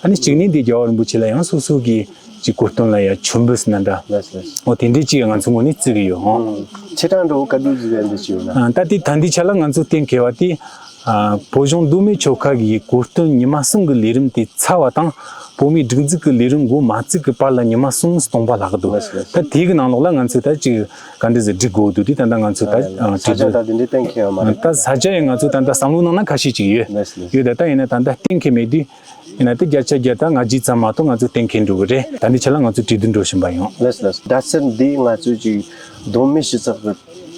ཨ་ནི་གཅིག་ནས་འདི་རྒྱལ་བ་རིན་པོ་ཆེ་ལ་ཡང་སོ་སོ་གི་ཅིག་གོ་སྟོན་ལ་ཡ་མཆོད་འབུལ་ཟེར་ན་འདྲ། ལགས་སོ། འོ་དེ་འདྲའི་ཅིག་ང་ཚོ་ངོས་ནས་བརྩི་གི་ཡོད། ཨང་། ཆེ་གྲས་འདྲ་བོ་བཀའ་སྒྲུབ་ཟེར་བའི་འདི་ཅིག་ཡོད་ན། ཨ་ད་དེ་ད་འདི་ཆ་ལ་ང་ཚོ་གཏན་འཁེལ་བ་དེ། ཨ་བོད་གཞུང་མདོ་སྨད་ཆོལ་ཁ་གི་གོ་སྟོན་ཉི་མ་གསུམ་གྱི་ལས་རིམ་དེ་ཚར་བ་དང་བོད་མིའི་སྒྲིག་འཛུགས་ཀྱི་ལས་རིམ་འགོ་མ་བཙུགས་ཀྱི་བར་ལ་ཉི་མ་གསུམ་སྟོང་པ་ལྷག་གི་འདུག། ལགས་སོ། ད་དེའི་གི་ནང་ལོགས་ལ་ང་ཚོས་ད་ཅིག་ག་འདྲ་ཟེར་སྒྲིག་དགོས་འདུག་དེ་ད་ལྟ་ང་ཚོས་ད་ཨ་ས་ཆ་ད་དེ་འདྲའི་གཏན་འཁེལ་བ་མ་རེད། ད་ས་ཆ་ཡང་ང་ཚོས་ད་ལྟ་བསམ་བློ་ནང་ན་ཁ་ཤས་ཅིག་ཡོད། ལགས་སོ། ཡོད་ད་ད་ཡིན་ན་ད་ལྟ་གཏན་འཁེལ་མེད་དུས། ཡིན་ན་དེ་བརྒྱ་ཆ་བརྒྱ་ད་ང་རྒྱལ་ཙམ་མ་གཏོགས་ང་ཚོ་གཏན་འཁེལ་འགྲོ་གི་རེད། ད་འདི་ཆ་ལ་ང་ཚོ་གྲོས་བསྡུར་འགྲོ་བཞིན་པ་ཡིན། ལགས་ལགས། ཟླ་ཚེས་འདི་ང་ཚོས་ཅིག་གདོད་མའི་སྤྱི་ཚོགས་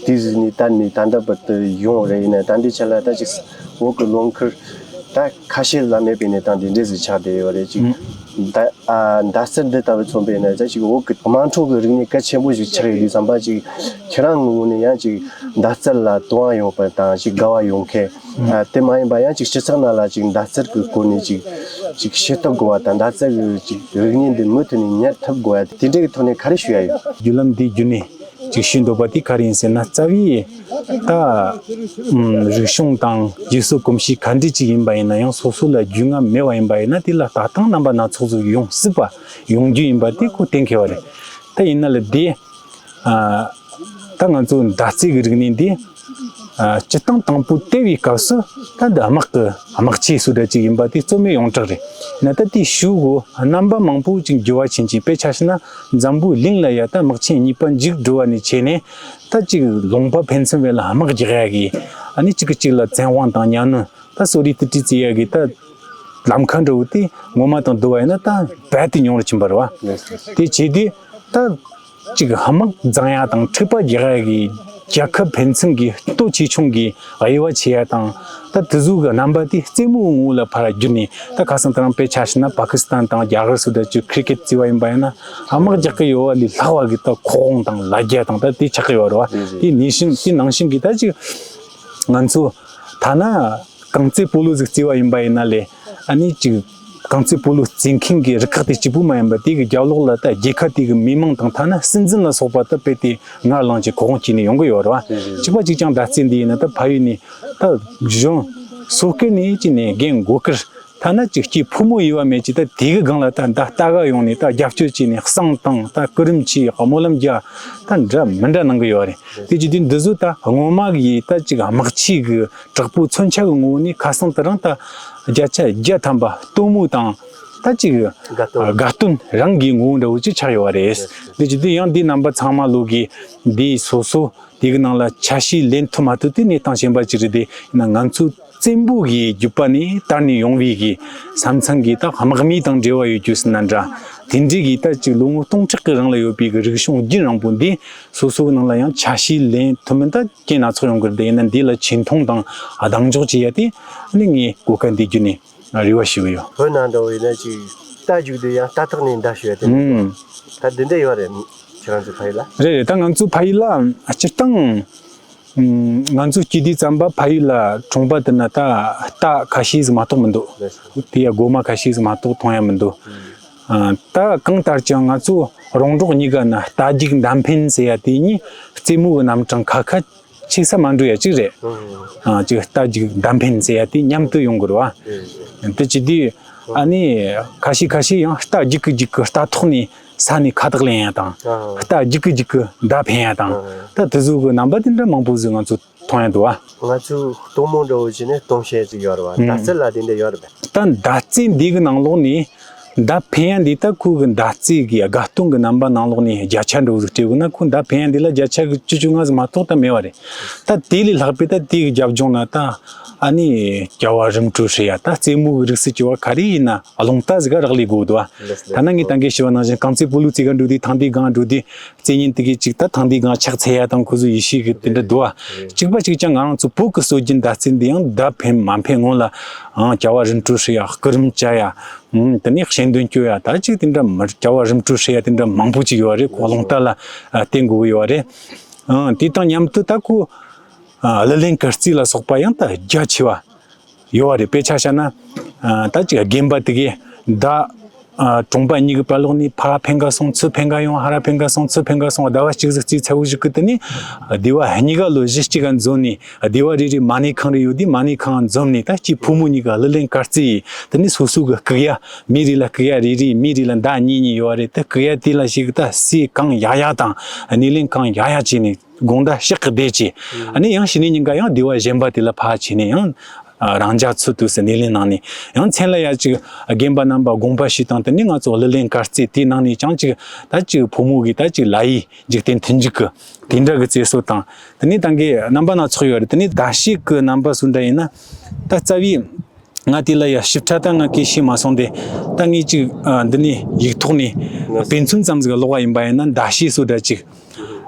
ཀྱི་དུས་ཟིག་ནས་ད་ནས་ད་ལྟ་བར་དུ་ཡོང་རེད། ཡིན་ན་ད་འདི་ཆ་ལ་ད་ཅིག་བོད་ཀྱི་ལོ་འཁོར་ད་ཁ་ཤས་ལ་མེད་པའི་གནས་སྟངས་འདི་འདྲས་ཟིག་ཆགས་བསྡད་ཡོད་རེད། ཅིག་ད་ཨ་ཟླ་ཚེས་འདི་ལྟ་བུ་མཚོན་པ་ཡིན་ན་ད་ཅིག་བོད་ཀྱི་དམངས་ཁྲོད་ཀྱི་རིག་གནས་གལ་ཆེན་པོ་ཞིག་ཆགས་ཡོད་དུས་ཙམ་པ་ཅིག་ཁྱེད་རང་གི་ངོས་ནས་ཡང་ཅིག་ཟླ་ཚེས་ལ་དུ་བ་ཡོང་པ་དང་ཅིག་དགའ་བ་ཡོང་མཁན། ཨ་དེ་མ་ཡིན་པ་ཡང་ཅིག་སྤྱི་ཚོགས་ནང་ལ་ཅིག་ཟླ་ཚེས་ཀྱི་སྐོར་ནས་ཅིག་ཅིག་ཤེས་རྟོགས་དགོས་པ་དང་ཟླ་ཚེས་ཀྱི་ཅིག་རིག་གནས་འདི་མུ་མཐུད་ནས་གཉེར་ཐུབ་དགོས་པ་དེ་འདྲའི་གི་ཐོག་ནས་ག་རེ་ཞུ་ཡ་ཡོད། བརྒྱུད་ལམ་འདི་བརྒྱུད་ནས་ཅིག་ཞུ་འདོད་པ་དེ་ག་རེ་ཡིན་ཟེར་ན་རྩ་བའི་ད་ཨུམ་རིག་གཞུང་དང་རྗེས་སུ་གོམས་གཤིས་ག་འདྲ་ཅིག་ཡིན་པ་ཡིན་ན་ཡང་སོ་སོ་ལ་རྒྱུས་མངའ་མེད་པ་ཡིན་པ་ཡིན་ན་དེ་ལ་ལྟ་སྟངས་རྣམ་པ་སྣ་ཚོགས་སུ་ཡོང་སྲིད་པ་ཡོང་རྒྱུ་ཡིན་པ་དེ་ཁོ་གཏན་འཁེལ་བ་རེད། ད་ཡིན་ན་ལ་དེ། ཨ་ད་ང་ཚོ་མདའ་རྩེད་ཀྱི་རིག་གནས་འདི་ཨ་སྤྱི་བཏང་དང་པོ་དེ་བའི་སྐབས་སུ་ད་འདི་དམག་གི་དམག་ཆས་སུ་འདྲ་ཅིག་ཡིན་པ་དེ་རྩོད་མེད་ཡོངས་གྲགས་རེད། ན་ད་དེའི་ཤུལ་གོ་རྣམ་པ་མང་པོ་ཅིག་འགྱུར་བ་ཕྱིན་ཅིང་དཔེ་ཆ་བཞག་ན་འཛམ་བུའི་གླིང་ལ་ཡ་ད་དམག་ཆེན་གཉིས་པ་མཇུག་བསྒྲིལ་བ་ནས་བྱས་ནས་ད་ཅིག་ལུང་པ་ཕན་ཚུན་བར་ལ་དམག་རྒྱག་ཡ་གི་ཨ་ནི་གཅིག་གིས་གཅིག་ལ་བཙན་དབང་དང་གཉའ་གནོན། ད་གསོ་རིག་དུ་དྲི་བརྩི་ཡ་གི་ད་ལམ་ཁ་འདྲ་བོ་དེ་ངོ་མ་དང་བསྡུར་བ་ཡིན་ན་ད་རྦད་དེ་ཉུང་རུ་ཕྱིན་པ་རེད་བ། དེ་བྱས་དུས་ད་ཅིག་དམག་འཛིང་ཡ་དང་འཁྲུག་པ་རྒྱག་ཡ་གི་རྒྱལ་ཁབ་ཕན་ཚུན་གྱི་སྟོབས་ཆེ་ཆུང་གི་དབྱེ་བ་ཕྱེ་ཡ་དང་ད་དེ་ཟུག་གི་རྣམ་པ་དེ་རྩེད་མོའི་ངོ་བོ་ལ་ཕར་བསྒྱུར་ནས་ད་ཁ་སང་དེ་རིང་དཔེ་ཆ་བཞག་ན་པ་ཀི་སི་ཐན་དང་རྒྱ་གར་སོགས་ད་ཅིག་ཁི་རི་ཀེད་རྩེ་བ་ཡིན་པ་ཡིན་ན་དམག་རྒྱག་གི་ཡོད་བ་ལས་ལྷག་པ་གི་ད་ཁོག་དབང་དང་ལ་རྒྱ་དང་ད་དེ་ཆགས་གི་ཡོད་རེད་བ། དེ་ནང་བཞིན་དེ་ནང་བཞིན་གི་ད་ཅིག་ང་ཚོ་ཐ་ན། རྐང་རྩེད་སྤོ་ལོ་ཟིག་རྩེ་བ་ཡིན་པ་ཡིན་ན་ལས་ཨ་ནི་ཅིག་རྐང་རྩེད་སྤོ་ལོ་རྩེད་མཁན་གྱི་རུ་ཁག་དེ་གཅིག་པུ་མ་ཡིན་པ་དེ་གི་རྒྱབ་ལོགས་ལ་ད་རྒྱལ་ཁབ་དེ་གི་མི་མང་དང་ཐ་ན་སྲིད་འཛིན་ལ་སོགས་པ་ད་དཔེ་དེ་ངར་ལངས་ཀྱི་གོ་དབང་སྐྱེས་ནས་ཡོང་གི་ཡོད་རེད་བ། གཅིག་པ་གཅིག་ཀྱང་མདའ་རྩེད་འདི་ཡིན་ན་ད་ཕ་ཡུལ་ནས་ད་གཞོན་སོ་སྐྱེ་ནས་ཅི་ནས་རྒན་མགོ་དཀར་ཐ་ན་ཅིག་སྐྱེས་ཕོ་མོ་ཡིན་པ་མེད་ཀྱི་ད་དེ་གི་སྒང་ལ་ད་མདའ་ལྟ་ག་ཡོང་ནས་ད་རྒྱབ་སྐྱོར་བྱས་ནས་གསང་བཏང་ད་སྐུ་རིམ་བྱས་སྨོན་ལམ་རྒྱག་ད་འདྲ་མི་འདྲ་གནང་གི་ཡོད་རེད། དེ་ཅི་དུས་འདི་ཚོ་ད་སྔོན་མ་གི་ད་ཅིག་དམག་ཆས་གི་དྲག་པོའི་མཚོན་ཆ་གི་ངོ་བོ་ནི་ཁ་སང་དེ་རིང་ད་བརྒྱ་ཆ་བརྒྱ་ཐམ་པ་སྟོན་མོ་དང་ད་ཅིག་དགའ་སྟོན། དགའ་སྟོན་རང་གི་ངོ་བོ་འདྲ་བོ་ཅིག་ཆགས་ཡོད་པ་རེད། འདི་ཅི་དུས་ཡང་འདིའི་རྣམ་པ་ཚང་མ་ལོ་གི་འདི་སོ་སོ་དེ་གི་ནང་ལ་ཆ་ཤས་ལེན་ཐུབ་མ་ཐུབ་དེ་གནས་སྟངས་གཞན་པ་ཅིག་རེད། དེ་ཡིན་ན་ང་ཚོ་བཙན་པོ་གི་རྒྱུད་པ་ནས་དར་ནས་ཡོང་བའི་གི་ས་མཚམས་གི་ད་དམག་མི་དང་འབྲེལ་བ་ཡོད་རྒྱུ་ཟེར་ན་འདྲ་དེ་འདྲའི་གི་ད་ཅིག་ལོ་ངོ་སྟོང་ཕྲག་གི་རིང་ལ་ཡོད་པའི་གི་རིག་གཞུང་རྒྱུན་རིང་པོ་འདི་སོ་སོའི་ནང་ལ་ཡང་ཆ་ཤས་ལེན་ཐུབ་མིན་ད་རྐྱེན་སྣ་ཚོགས་ཡོང་གི་རེད། དེ་ཡིན་ན་འདི་ལ་ཆེ་མཐོང་དང་གདེང་འཇོག་བྱེད་ཡ་དེ་ནི་ངས་གོ་སྐབས་འདི་བརྒྱུད་ནས་རེ་བ་ཞུ་གི་ཡོད། བོད་ནང་འདྲ་བོ་ཡིན་ན་ཅིག་རྟ་རྒྱུག་དུས་ཡང་རྟ་ཐོག་ནས་མདའ་གཞུ་ཡ་དེ་འདྲ་ཡོད། ད་འདི་འདྲ་ཡོད་རེད། ཁྱེད་རང་ཚོའི་ཕ་ཡུལ་ལ། རེད་རེད། ད་ང་ཚོའི་ཕ་ཡུལ་ལ་སྤྱིར་བཏང་ང་ཚོ་སྐྱེས་དུས་ཙམ་པ་ཕ་ཡུལ་ལ་གྲོང་པ་དེ་ན་ད་རྟ་ཁ་ཤས་ཟིག་མ་གཏོགས་མི་འདུག། དེ་ཡ་སྒོ་མ་ཁ་ཤས་ཟིག་མ་གཏོགས་མཐོང་ཡ་མི་འདུག། ད་གང་ལྟར་ཀྱང་ང་ཚོ་རོང་འབྲོག་གཉིས་ཀ་ན་རྟ་རྒྱུག་མདའ་འཕེན་ཟེར་ཡ་དེ་གཉིས་རྩེད་མོ་གི་རྣམ་གྲངས་ཁ་ཁ་ཆེ་ས་མ་འགྲོ་ཡ་གཅིག་རེད། ཨ་ཅིག་རྟ་རྒྱུག་མདའ་འཕེན་ཟེར་ཡ་དེ་མཉམ་དུ་ཡོང་དགོས་རེད་བ། དེ་བྱེད་དུས་ཨ་ནི་ཁ་ཤས་ཁ་ཤས་ཡང་རྟ་རྒྱུག་གི་རྒྱུག་གི་རྟ་ཐོག་ནས་ས་ནས་ཁ་བཏགས་ལེན་ཡ་དང་། རྟ་རྒྱུག་གི་རྒྱུག་གི་མདའ་འཕེན་ཡ་དང་། ད་དེ་ཚོ་གི་རྣམ་པ་དེ་འདྲ་མང་པོ་ཟིག་ང་ཚོ་མཐོང་ཡ་འདུག་བ། ང་ཚོའི་སྟོན་མོ་འདྲ་བོ་བྱས་ནས་སྟོན་བྱེད་ཅིག་ཡོད་རེད་བ། ཨང་། མདའ་རྩེད་ལ་དེ་འདྲ་ཡོད་རེད་པས། ད་མདའ་རྩེད་འདི་གི་ནང་ལོགས་ནས་མདའ་འཕེན་ཡ་འདི་ད་ཁོ་གི་མདའ་རྩེད་གི་དགའ་སྟོན་གི་རྣམ་པ་ནང་ལོགས་ནས་བརྒྱ་ཆ་འདྲ་བོ་ཟིག་སྤྲད་དགོས་ན་ཁོ་མདའ་འཕེན་ཡ་འདི་ལ་བརྒྱ་ཆ་གི་བཅུ་བཅོ་ལྔ་ཟིག་མ་གཏོགས་ད་མེད་བ་རེད། ད་དེ་ལས་ལྷག་པའི་ད་དེ་གི་རྒྱབ་ལྗོངས་ན་ད་ཨ་ནི་རྒྱལ་བ་རིམ་གྲོ་ཧྲི་ཡ་ད་རྩེད་མོ་གི་རིགས་སུ་གྱུར་བ་ག་རེ་ཡིན་ན་རླུང་རྟ་ཟིག་ག་རག་ལས་དགོས་འདུག་བ། ད་ན་ངས་ད་གིན་ཞུས་པ་ནང་བཞིན་རྐང་རྩེད་སྤོ་ལོ་རྩེ་ག་འགྲོ་དུས་ཐང་དེའི་སྒང་འགྲོ་དུས། རྩེད་ཉན་དེ་གའི་གཅིག་ད་ཐང་དེའི་སྒང་ཕྱག་འཚལ་ཡ་དང་ཁོ་ཚོ་ཡེ་ཤེས་ཀྱི་དེ་འདྲ་འདུག་ཨ། གཅིག་པ་གཅིག་ཀྱང་ང་རང་ཚོ་བོད་ཀྱི་སྲོལ་རྒྱུན་མདའ་རྩེད་འདི་ཡང་མདའ་འཕེན་མ་འཕེན་སྔོན་ལ་ཨང་རྒྱལ་བ་རིམ་གྲོ་ཧྲི་ཡ་སྐུ་རིམ་བཅའ་ཡ། ཨང་དེ་ནས་གཤེན་འདོན་སྐྱོར་ཡ་ད་ཅིག་དེ་འདྲ་མི་རྒྱལ་བ་རིམ་གྲོ་ཧྲི་ཡ་དེ་འདྲ་མང་པོ་ཅིག་ཡོད་རེད། ཁོ་རླུང་རྟ་ལ་ཨ་བརྟེན་དགོས་ཀྱི་ཡོད་རེད། ཨང་དེ་དང་མཉམ་དུ་ད་ཁོ་ཨ་གླུ་ལེན་གར་རྩེད་ལ་སོགས་པ་ཡང་ད་རྒྱ་ཆེ་བ་ཡོད་རེད། དཔེ་ཆ་བཞག་ན་ཨ་ད་ཅིག་རྒན་པ་དེ་གས་མདའ། ཨ། གྲོང་པ་གཉིས་ཀྱི་བར་ལོགས་ནས་ཕར་འཕེན་ག་སོང་། ཚུར་འཕེན་ག་ཡོང་། ཧར་འཕེན་ག་སོང་། ཚུར་འཕེན་ག་སོང་། ཟླ་བ་གཅིག་ཟིག་རྩིས་ཚར་བའི་གཞུག་གི་དེ་ནས་སྡེ་བ་གཉིས་ཀ་ལོ་གཞི་གཅིག་ག་འཛོམས་ནས། སྡེ་བ་རེ་རེ་མ་ཎི་ཁང་རེ་ཡོད་དུས་མ་ཎི་ཁང་འཛོམས་ནས། ད་གཅིག་ཕོ་མོ་གཉིས་ཀ་གླུ་ལེན་སྐར་རྩིས་ཡས། དེ་ནས་སོ་སོ་གི་སྐུག་ཡ། མི་རེ་ལ་སྐུག་ཡ་རེ་རེ། མི་རེ་ལ་མདའ་གཉིས་གཉིས་ཡོད་རེད། དེ་སྐུག་ཡ་དེ་ལ་ཞིག་ད་ཟས་གང་ཡག་ཡག་དང་སྣེ་ལེན་གང་ཡག་ཡག་བྱས་ནས། དགོང་དག་ཞག་གི་བསྡད་བྱས། ཨ་ནི་ཡང་ཕྱི་ནས་ཉིན་ག་ཡང་སྡེ་བ་གཞན་པ་དེ་ལ་ཕར་ཕྱིན་ནས། ཡང་རང་རྒྱ་ཚོ་དུས་སུ་སྣེ་ལེན་གནང་ནས། ཡང་མཚན་ལ་ཡ་གཅིག་རྒན་པ་རྣམ་པ་དགོངས་པ་ཞུས་དང་། དེ་ནས་ང་ཚོ་གླུ་ལེན་སྐར་རྩིས་དེ་ནང་ནས་ཀྱང་གཅིག་ད་གཅིག་ཕོ་མོ་གི་ད་གཅིག་ལ་ཡི་འཇིག་རྟེན་མཐུན་འཇུག་གི་དེ་འདྲ་གི་རྩེད་སྲོལ་དང་། དེ་ནས་ད་གིན་རྣམ་པ་སྣ་ཚོགས་ཡོད་རེད། དེ་ནས་ཟླ་ཕྱེད་གི་རྣམ་པ་སུ་འདྲ་ཡིན་ན། ད་རྩ་བའི་ང་དེ་ལ་ཡ་ཞིབ་ཕྲ་ད་ང་སྐད་ཤེས་མ་སོང་སྟེ། ད་ངས་ཅིག་ཨ་འདི་ནས་ཡིག་ཐོག་ནས་དཔེ་མཚོན་ཙམ་ཟིག་ཀློག་པ་ཡིན་པ་ཡིན་ན། ཟླ་ཕྱེད་སོ་འདྲ་ཅིག་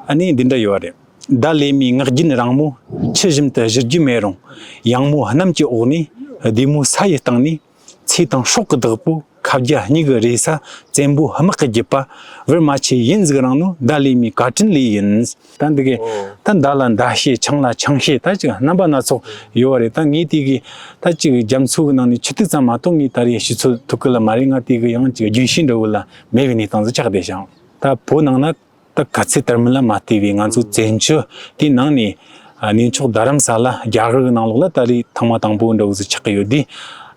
ཨ་ནི་འདི་འདྲ་ཡོད་རེད། ཟླ་ལེབ་མའི་ངག་རྒྱུན་རིང་མོ། ཆུ་བཞིན་དུ་བཞུར་རྒྱུ་མེད་རུང་། ཡང་མོ་གནམ་གྱི་འོག་ནས། བདེ་མོ་ས་ཡི་སྟེང་ནས། ཚེ་དང་སྲོག་གི་བདག་པོ། ཁ་བརྒྱ་སྙིགས་ཀྱི་རེ་ས། བཙན་པོ་དམག་གི་རྒྱུད་པ། བུར་མ་ཆད་ཡུན་ཟིག་རིང་ནོ། ཟླ་ལེབ་མའི་བཀའ་དྲིན་ལས་ཡིན། ད་འདི་གས། ད་ཟླ་ལ་ཟླ་ཕྱེད། ཆང་ལ་ཆང་ཕྱེད། ད་ཅིག་རྣམ་པ་སྣ་ཚོགས་ཡོད་རེད། ད་ངས་དེ་གི་ད་ཅིག་རྒྱ་མཚོ་གི་ནང་ནས་ཆུ་ཐིགས་ཙམ་མ་གཏོགས་ངས་ད་རེས་ཞུ་ཚོད་ཐུབ་གི་ལ་མ་རེད། ང་དེ་གི་ཡང་ཅིག་རྒྱུན་ཤེས་འདྲ་བོ་ལ་མེད་པའི་གནས་སྟངས་སུ་ཆགས་བསྡད་ཤག་ད་བོད་ནང་ན་ད་ག་ཚད་དར་མིན་ལ་མ་ལྟོས་པའི་ང་ཚོ་བཙན་བྱོལ་དེའི་ནང་ནས། ཨ། གནས་མཆོག་རྡ་རམ་ས་ལ་རྒྱ་གར་གི་ནང་ལོགས་ལ་ད་རེས་ཐེངས་མ་དང་པོ་འདྲ་བོ་ཟིག་ཆགས་ཀྱི་ཡོད་དུས།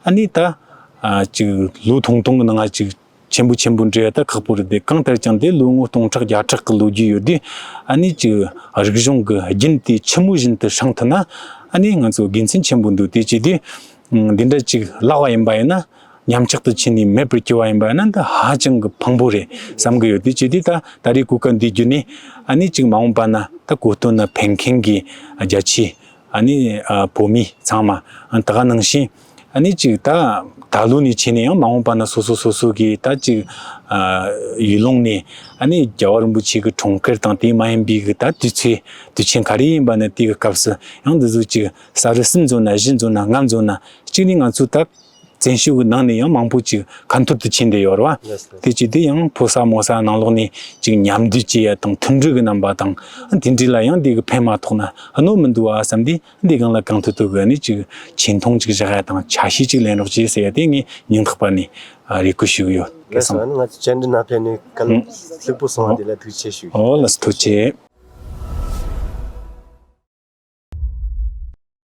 ཨ་ནི་ད་ཨ་ཅིག་ལོ་ཐུང་ཐུང་གི་ནང་ང་ཅིག་ཆེན་པོ་ཆེན་པོ་འབྲི་ཡ་ད་ཁག་པོ་རེད་དེ། གང་ལྟར་ཀྱང་དེ་ལོ་ངོ་སྟོང་ཕྲག་བརྒྱ་ཕྲག་གི་ལོ་རྒྱུས་ཡོད་དུས། ཨ་ནི་ཅིག་རིག་གཞུང་གི་རྒྱུན་དེ་ཆི་མོ་བཞིན་དུ་བསྲིངས་ཐུབ་ན། ཨ་ནི་ང་ཚོ་དགེ་མཚན་ཆེན་པོ་འདུག་དེ་བྱས་དུས། ཨ། འདི་འདྲ་ཅིག་བརླག་པ་ཡིན་པ་ཡིན་ན། ཉམས་ཆག་ཏུ་ཕྱིན་ནས་མེད་པར་གྱུར་པ་ཡིན་པ་ཡིན་ན། འདི་ཧ་ཅང་གི་ཕངས་པོ་རེད་བསམ་གི་ཡོད། དེ་བྱས་དུས་ད་ད་རེས་གོ་སྐབས་འདི་བརྒྱུད་ནས། ཨ་ནི་ཅིག་མ་འོངས་པ་ན་ད་གོ་སྟོན་ན་ཕེབས་མཁན་གྱི་རྒྱ་ཆེའི། ཨ་ནི་ཨ་བོད་མི་ཚང་མ། ཨ། ད་ག་ནང་བཞིན། ཨ་ནི་ཅིག་ད་ད་ལོ་ནས་བྱས་ནས་ཡང་མ་འོངས་པ་ན་སོ་སོ་སོ་སོ་གི་ད་ཅིག་ཨ་ཡུལ་ལུང་ནས། ཨ་ནི་རྒྱལ་བ་རིན་པོ་ཆེ་གི་འཁྲུངས་སྐར་དང་དེ་མ་ཡིན་པའི་གི་ད་དུས་ཚེས་དུས་ཆེན་ག་རེ་ཡིན་པ་ན། དེ་གི་སྐབས་སུ་ཡང་འདི་ཚོ་ཅིག་ས་རུ་གསུམ་འཛོམས་ན། བཞི་འཛོམས་ན། ལྔ་འཛོམས་ན། གཅིག་ནས་ང་ཚོ་ད་བཙན་བྱོལ་གི་ནང་ནས་ཡང་མང་པོ་ཅིག་ཁ་འཐོར་དུ་ཕྱིན་བསྡད་ཡོད་རེད་བ། ལགས་སོ། དེ་བྱས་དུས་ཡང་ཕོ་གསར་མོ་གསར་ནང་ལོགས་ནས་ཅིག་མཉམ་འདུས་བྱེད་ཡ་དང་། མཐུན་སྒྲིལ་གི་རྣམ་པ་དང་། དེ་འདྲ་ལ་ཡང་དེ་གི་ཕན་མ་ཐོགས་ན་གནོད་མི་འདུག་ཨ་བསམ་དུས། འདི་སྒང་ལ་གང་ཐུབ་ཐུབ་གི་ནི་ཅིག་ཆེ་མཐོང་ཅིག་བཞག་ཡ་དང་། ཆ་ཤས་ཅིག་ལེན་རོགས་བྱེད་ཟེར་ཡ་དེ་ངས་སྙིང་ཐག་པ་ནས་རེ་སྐུལ་ཞུ་གི་ཡོད། ལགས་སོ། ཨ་ནི་ང་ཚོ་བཅར་འདྲི་ན་ཕེབས་ནས་བཀའ་སློབ་ལྷུག་པོ་གསུངས་པ་དེ་ལ་ཐུགས་རྗེ་ཆེ་ཞུ། ཨོ་ལགས་སོ། ཐུགས་རྗེ་ཆེ།